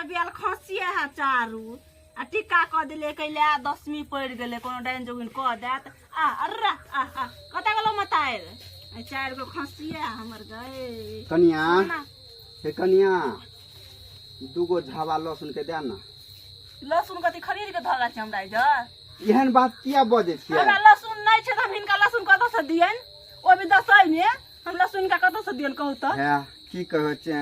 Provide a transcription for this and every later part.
बियाल खसिए है चारू आ टिक्का कऽ देले कैले दसमी पड़ि गेलै कोनो डाइन जोगिन कऽ देत आ अर्रा आ आ कतऽ गेलौ मतारि आ चारि गो खसिए है हमर गए। कनिया, हे कनिया, दूगो झावा लहसुन के दे ना। लहसुन कथी खरीद के धऽ छै हमरा इधर? एहन बात किया बजै छियै? हमरा लहसुन नहि छै तऽ हम हिनका लहसुन कतऽ से दियनि? ओ भी दसई में हम लहसुन हिनका कतऽ से दियनि कहू तऽ? हे की कहै छै,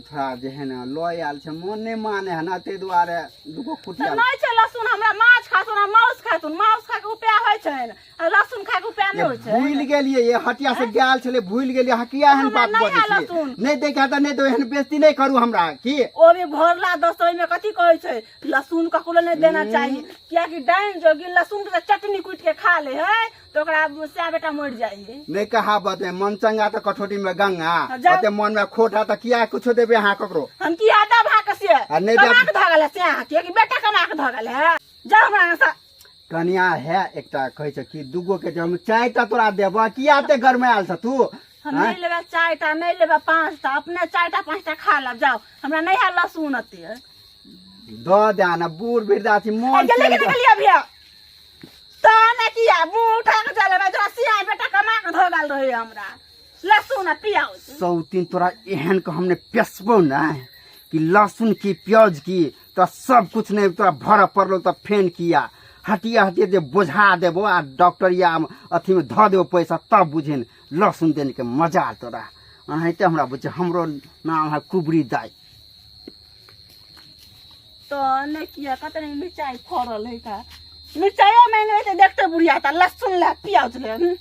थोड़ा जे है ना लऽ आयल छै, मन नहि माने है ना, ताहि दुआरे दूगो कुटिया। तऽ नहि छै लहसुन हमरा। माछ खाथुन आ माउस खाथुन, माउस खाके उपाय होइ छनि आ लहसुन खाके उपाय नहि होइ छै। भूलि गेलियै, ये हटिया से गेल छलै, भूलि गेलियै। अहाँ किया एहन हमरा बात नहि बजै है छियै? लहसुन। नहि दैके है तऽ नहि दो, एहन बेइज्जती नहि करू हमरा की। ओ भी भरला दसई में कथी कहै छै, लहसुन ककरो नहि देना चाही, कियाकि डाइन जोगी लहसुन के चटनी कुटि के खा ले है तऽ ओकरा सए बेटा मरि जाइ है। नहि कहावत है, मन चंगा तऽ कठौती में गंगा। हाँ, जाउ। ओते मन में खोट है तऽ किया कुछो देबै अहाँ ककरो? हम की देब अहाँके से? आ नहि कमा देब- के धऽ गेल है से अहाँके कि बेटा कमा के धऽ गेल है? जाउ हमरा से। कनिया, है एकटा कहै छै कि दूगो के जे हम चारिटा तोरा देबह, किया एते गरमायल छ तू? हम नहि लेबै चारिटा, नहि लेबै पाँचटा, अपने चारिटा पाँचटा खा लेब, जाउ। हमरा नहि है लहसुन एते। दऽ दे ने, बूढ़ वृद्धा छी मन। गेलै कि नहि गेलियै भैया तऽ ने किया मुँह उठा के चले जरा सिया बेटा कमा के धऽ गेल रहै हमरा लहसुन आ पियाउज। सौतीन तोरा एहन के हमने पेसबो ने कि लहसुन की प्याज की तोरा सब कुछ नहीं तोरा भरऽ पड़लो तऽ फेन किया हटिया हटिया जे बोझा देबो आ डॉक्टर या अथी में धऽ देबो पैसा, तब बुझिन लहसुन देने के मजा तोरा। एनाहिते हमरा बुझ, हमरो नाम है कुबरी दाई। तऽ नहि किया कते नहि मिरचाइ फड़ल है का, मिरचाइयो मांगि लेतै देखते बुढ़िया तऽ लहसुन ले प्याज ले।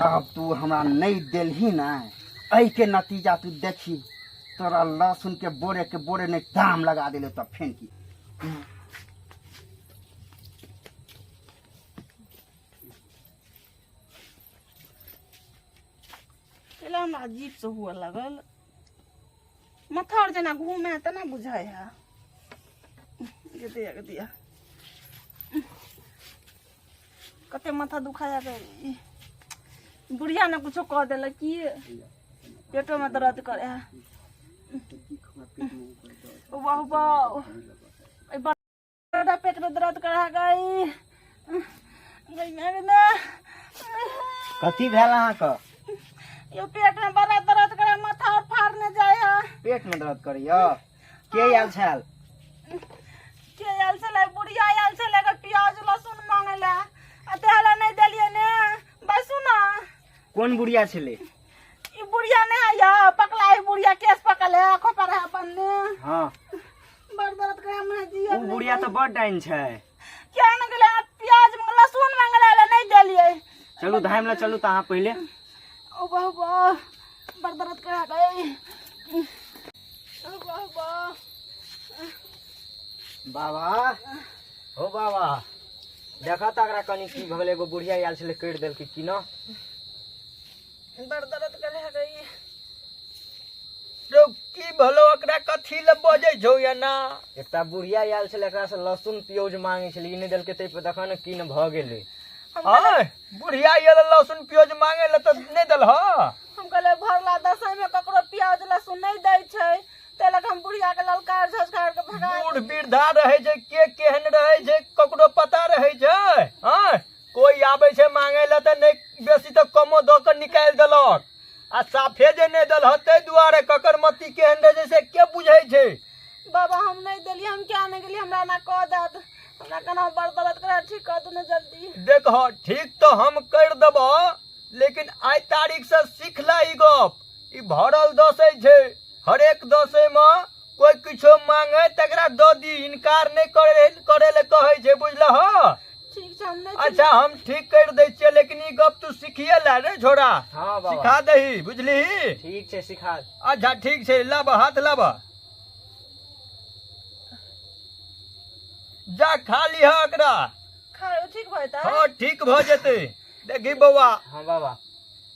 अब तू हमरा नहीं देलही ना, एहि के नतीजा तू देखी। तोरा लहसुन के बोरे के बोरे नहीं दाम लगा दिले तब फेन की। पहिले हमरा अजीब से हुअ लगल, माथा आर जेना घूमे तेना बुझाइ है। गे दिया, गे दिया, कते माथा दुखाया गई। बुढ़िया ने कुछो कह देलक की पेटो में दर्द करे है। वाह वाह, बड़ा पेट में दर्द करे गई गई मैं ना। कथी भेल अहाँके? यो पेट में बड़ा दर्द करे, माथा और फाड़ने जाय है। पेट में दर्द करैया? के आयल छल? के आयल छलै? बुढ़िया आयल छलै ग प्याज लहसुन मांगे ला, आ तेहला नहि देलियै ने। बैसू ना। कोन बुढ़िया छलै? ई बुढ़िया नहि है या पकला, ई बुढ़िया केस पकल है, खोपर है बन्ने। हाँ। बड़ दर्द करे हमरा जी। ओ बुढ़िया तऽ बड़ डाइन छै। क्या ने गेलै, प्याज लहसुन मांगे ला नहि देलियै। चलू धाम ला चलू तऽ अहाँ पहिले। ओ बाह बाह, बड़ दर्द करे गई। ओ बाह बाह। बाबा हो बाबा, देखा तऽ एकरा कनि की भऽ गेलै। एगो बुढ़िया आयल छलै, करि देलकै की न। बड़ दर्द करे गई। रौ, की भलो एकरा? कथी लए बजै छौ एना? एकटा बुढ़िया आयल छलै, एकरा से लहसुन प्याज मांगे छलै, ई नहि देलकै, ताहि पर देखा ने की ने भऽ गेलै। आय बुढ़िया आयल लहसुन प्याज मांगे लए तऽ नहि देलह? हम कहले भरला दसई में ककरो प्याज लहसुन नहीं दै छै, ताहि लऽ कऽ हम बुढ़िया के ललकार झझकार के भगा। बूढ़ वृद्धा रहै छै, के केहन रहै छै ककरो पता रहै छै? आँय, कोई आबै छै मांगे लए तऽ नहि बेसी तऽ कमो दऽ कऽ निकालि देलक, आ साफे जे नहि देलह ताहि दुआरे ककर मति केहन रहै छै से के बुझै छै? बाबा, हम नहीं देलियै, हम क्या नहीं गेलियै, हमरा ना कह देत, हमरा केना बड़ दर्द करे, ठीक कर दू ने जल्दी। देख, ठीक तऽ हम करि देबह, लेकिन आइ तारीख से सीख ला ई गप। ई भरल दसै छै, हरेक दसै मे कोई किछो मांगे तकरा दऽ दी, इनकार नहि करे करे लए कहै छै, बुझलह? ठीक छै, हम नहीं। अच्छा, हम ठीक करि दै छियै, लेकिन ई गप तू सीखिए ला रे छोरा। हाँ बाबा। सिखा दही, बुझलिही? ठीक छै, सिखा। अच्छा ठीक छै, लाब हाथ लाब, जा खा लिह एकरा। खा, ठीक भऽ जेतै? हाँ, ठीक भऽ जेतै। देखी बौआ। हाँ बाबा।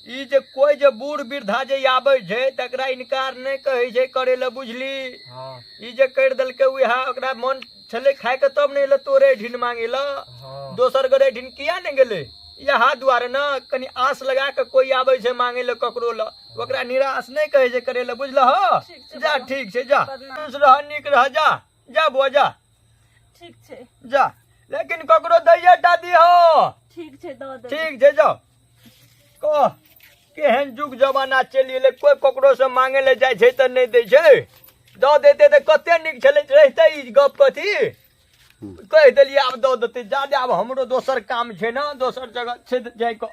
ई जे कोई जे बूढ़ वृद्धा जे आबै छै तकरा इनकार नहि कहै छै करे लए, बुझली? हाँ। ई जे करि देलकै उएह ओकरा मन छलै खायके तब ने एलै तोरे ढिन मांगे लए। हाँ। दोसर गोरे ढिन किया नहि गेलै? इएह दुआरे ने कनि आस लगा कऽ कोई आबै छै मांगे लए ककरो लए ओकरा निराश नहि कहै छै करै लए, बुझलह? ठीक छै जा बाबा। ठीक छै, जा। प्रणाम। खुश रह, नीक रह, जा जा बुआ, जा। ठीक छै। जा, लेकिन ककरो दैये टा दिहो। ठीक छै, दऽ देबै। ठीक छै, जाओ। कह, केहन जुग जमाना चलि एलै, कोइ ककरो से मांगे लए जाइ छै तऽ नहि दै छै। दऽ देतै तऽ कते नीक छलै रहितै। ई गप कथी कहि देलियै, आब दऽ देतै। जा दे, आब हमरो दोसर काम छै ने, दोसर जगह छै जाइके।